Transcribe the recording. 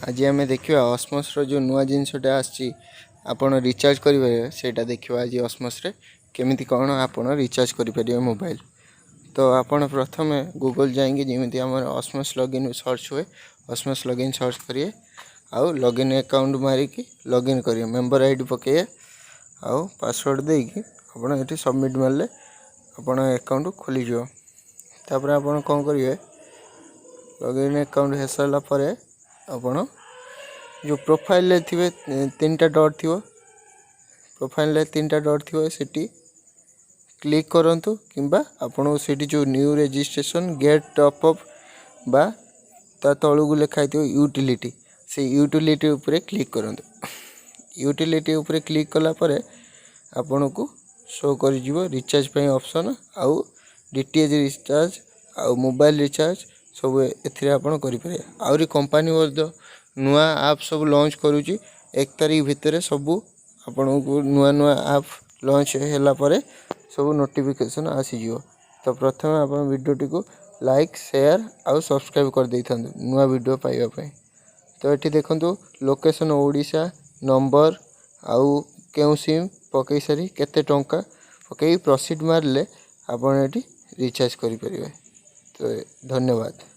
ଆଜି ଆମେ ଦେଖିବା ଅସ୍ମସ୍ର ଯେଉଁ ନୂଆ ଜିନିଷଟା ଆସିଛି, ଆପଣ ରିଚାର୍ଜ କରିପାରିବେ। ସେଇଟା ଦେଖିବା ଆଜି, ଅସ୍ମସ୍ରେ କେମିତି କ'ଣ ଆପଣ ରିଚାର୍ଜ କରିପାରିବେ ମୋବାଇଲ। ତ ଆପଣ ପ୍ରଥମେ ଗୁଗଲ୍ ଯାଇକି, ଯେମିତି ଆମର ଅସ୍ମସ୍ ଲଗଇନ୍ ସର୍ଚ୍ଚ ହୁଏ, ଅସ୍ମସ୍ ଲଗଇନ୍ ସର୍ଚ୍ଚ କରିବେ ଆଉ ଲଗଇନ୍ ଆକାଉଣ୍ଟ ମାରିକି ଲଗଇନ୍ କରିବେ। ମେମ୍ବର ଆଇଡ଼ି ପକାଇବେ ଆଉ ପାସୱାର୍ଡ଼ ଦେଇକି ଆପଣ ଏଠି ସବମିଟ୍ ମାରିଲେ ଆପଣ ଆକାଉଣ୍ଟ ଖୋଲିଯିବ। ତାପରେ ଆପଣ କ'ଣ କରିବେ? ଲଗଇନ୍ ଆକାଉଣ୍ଟ ହେଇସାରିଲା ପରେ ଆପଣ ଯେଉଁ ପ୍ରୋଫାଇଲରେ ଥିବେ, ତିନିଟା ଡଟ୍ ଥିବ, ପ୍ରୋଫାଇଲରେ ତିନିଟା ଡଟ୍ ଥିବ, ସେଠି କ୍ଲିକ୍ କରନ୍ତୁ। କିମ୍ବା ଆପଣଙ୍କୁ ସେଇଠି ଯେଉଁ new registration, get top up ବା ତା ତଳକୁ ଲେଖା ହେଇଥିବ ୟୁଟିଲିଟି, ସେଇ ୟୁଟିଲିଟି ଉପରେ କ୍ଲିକ୍ କରନ୍ତୁ। ୟୁଟିଲିଟି ଉପରେ କ୍ଲିକ୍ କଲା ପରେ ଆପଣଙ୍କୁ ଶୋ କରିଯିବ ରିଚାର୍ଜ ପାଇଁ ଅପସନ୍। ଆଉ ଡିଟିଏଚ୍ ରିଚାର୍ଜ ଆଉ ମୋବାଇଲ ରିଚାର୍ଜ ସବୁ ଏଥିରେ ଆପଣ କରିପାରିବେ। ଆହୁରି କମ୍ପାନୀ ମଧ୍ୟ ନୂଆ ଆପ୍ ସବୁ ଲଞ୍ଚ କରୁଛି। 1 ତାରିଖ ଭିତରେ ସବୁ ଆପଣଙ୍କୁ ନୂଆ ନୂଆ ଆପ୍ ଲଞ୍ଚ ହେଲା ପରେ ସବୁ ନୋଟିଫିକେସନ୍ ଆସିଯିବ। ତ ପ୍ରଥମେ ଆପଣ ଭିଡ଼ିଓଟିକୁ ଲାଇକ୍, ସେୟାର ଆଉ ସବସ୍କ୍ରାଇବ୍ କରିଦେଇଥାନ୍ତୁ ନୂଆ ଭିଡ଼ିଓ ପାଇବା ପାଇଁ। ତ ଏଠି ଦେଖନ୍ତୁ, ଲୋକେସନ୍ ଓଡ଼ିଶା, ନମ୍ବର ଆଉ କେଉଁ ସିମ୍ ପକାଇ ସାରି କେତେ ଟଙ୍କା ପକାଇ ପ୍ରସିଡ଼ ମାରିଲେ ଆପଣ ଏଠି ରିଚାର୍ଜ କରିପାରିବେ। ତ ଧନ୍ୟବାଦ।